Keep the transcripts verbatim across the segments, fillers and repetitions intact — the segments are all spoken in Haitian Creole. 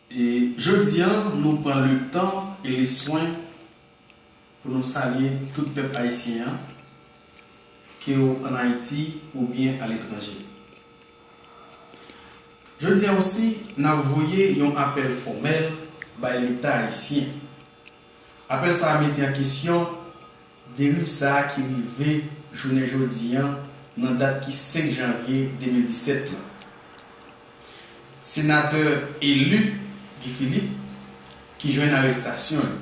E jodi a, nou pran letan e leswen pou nou salye tout pèp ayisyen an, ke w ann Ayiti oubyen aletranje. Jodi a osi, n ap voye yon apèl fòmèl bay Leta ayisyen. Apèl sa a mete an kesyon deriv sa a ki rive jounen jodi a nan dat ki senk janvye de mil disèt la. Senatè eli Guy Philippe ki jwenn arestasyon l.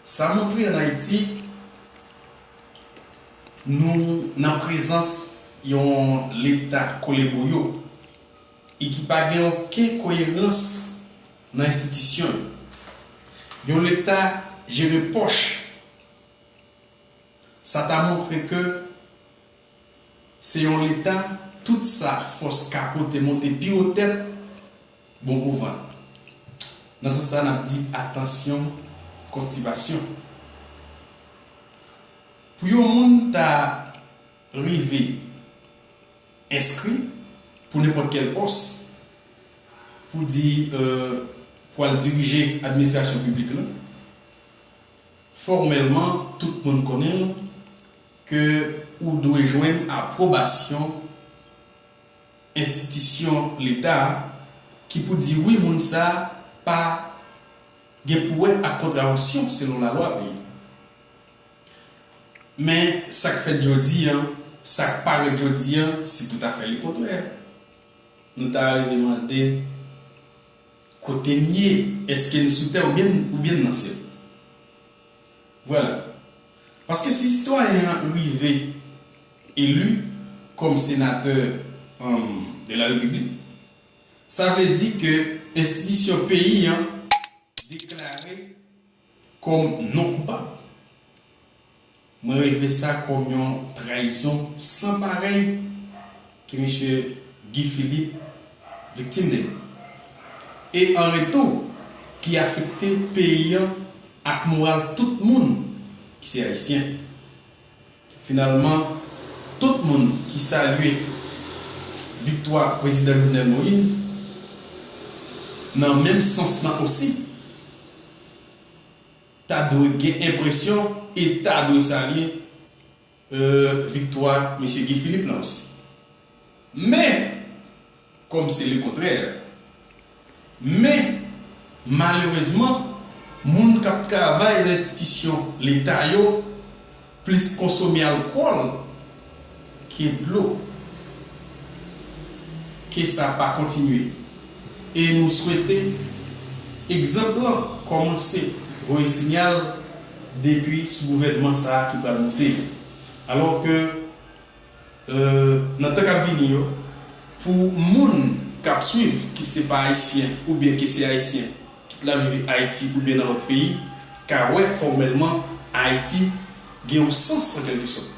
Sa montre ann Ayiti, nou nan prezans yon Leta koleboyo e ki pa gen okenn koyerans nan enstitisyon yo. Yon Leta jere pòch. Sa ta montre ke se yon Leta, tout sa fòs ka pote monte pi wo tèt, bon pou vant. Nan sans sa, n ap di atansyon, konstipasyon. Pou yon moun ta rive enskri pou nenpòt kèl pòs, pou di, euh, pou al dirije administrasyon piblik la, fòmèlman, tout moun konnen l ke ou dwe jwenn apwobasyon enstitisyon Leta a ki pou di wi, moun sa a pa gen pou wè ak kontravansyon selon lalwa peyi. Men sa k fèt jodi a, sa k parèt jodi a, se toutafè lekontrè. Nou ta rive mande kote n ye, èske n sou tè oubyen, oubyen n nan syèl? Vwala. Paske si sitwayen an rive eli kòm senatè, um, de la Repiblik, sa vle di ke enstitisyon peyi an deklare kòm non koupab. Mwen relve sa kòm yon trayizon san parèy ke mesye Guy Philippe viktim de li. E an retou, ki afekte peyi an ak moral tout moun ki se ayisyen. Finalman, tout moun ki salye viktwa prezidan Jovenel Moïse, nan menm sans lan osi, ta dwe gen enpresyon e ta dwe salye, euh, viktwa mesye Guy Philippe lan osi. Men, kòm se lekontrè. Men, malerezman, moun k ap travay nan enstitisyon Leta yo plis konsome alkòl ke dlo. Ke sa pa kontinye. E nou swete egzanp lan kòmanse voye siyal depi sou gouvènman sa a ki pral moute. Alò ke, euh, nan tan k ap vini yo, pou moun k ap swiv, ki se pa ayisyen oubyen ki se ayisyen, kit l ap viv Ayiti oubyen nan lòt peyi, ka wè fòmèlman Ayiti gen yon sans an kèlkesòt.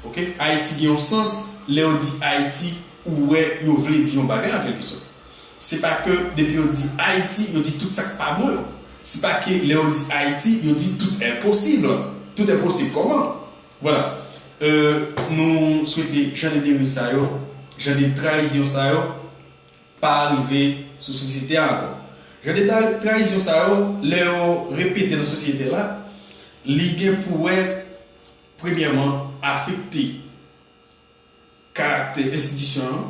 Oke? Ayiti gen yon sans, lè yo di Ayiti, ou wè yo vle di yon bagay an kèlkesòt. Se pa ke depi yo di Ayiti, yo di tout sa k pa bon yo. Se pa ke lè yo di Ayiti, yo di tout est possible. Tout est possible kòman? Vwala. Euh, nou swete jan de deriv sa yo, jan de trayizyon sa yo, pa rive sou sosyete a ankò. Jan de tra-, trayizyon sa yo, lè yo repete nan sosyete la, li gen pou wè, premyèman, afekte karaktè enstitisyon an,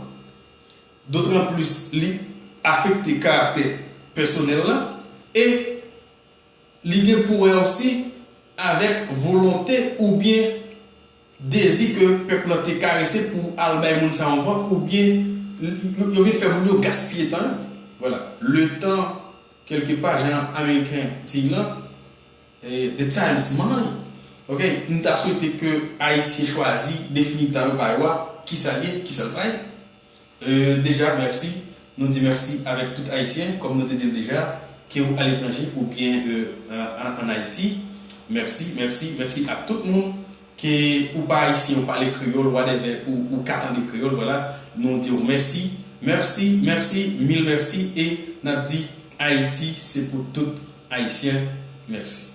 dotranplis li afekte karaktè pèsonèl la, e li gen pou wè osi avèk volonte oubyen dezi ke pèp lan te karese pou al bay moun sa yon vòt, oubyen yo, yo vin fè moun yo gaspiye tan yo. Vwala, letan, kèlkepa, jan ameriken di l lan, eh, the time is money. Oke, m ta swete ke Ayisyen chwazi defini tan yo pa yo a, kisa l ye, kisa l pa ye. Euh, deja, mèsi. Nou di mèsi avèk tout Ayisyen, kòm nou te di l deja, ke w aletranje oubyen, euh, an, an, ann Ayiti. Mèsi, mèsi, mèsi ak tout moun, ke ou pa Ayisyen, ou pale kreyòl, whatever, ou, ou ka tande kreyòl, vwala, nou di w mèsi. Mèsi, mèsi, mil mèsi, e n ap di Ayiti se pou tout Ayisyen. Mèsi.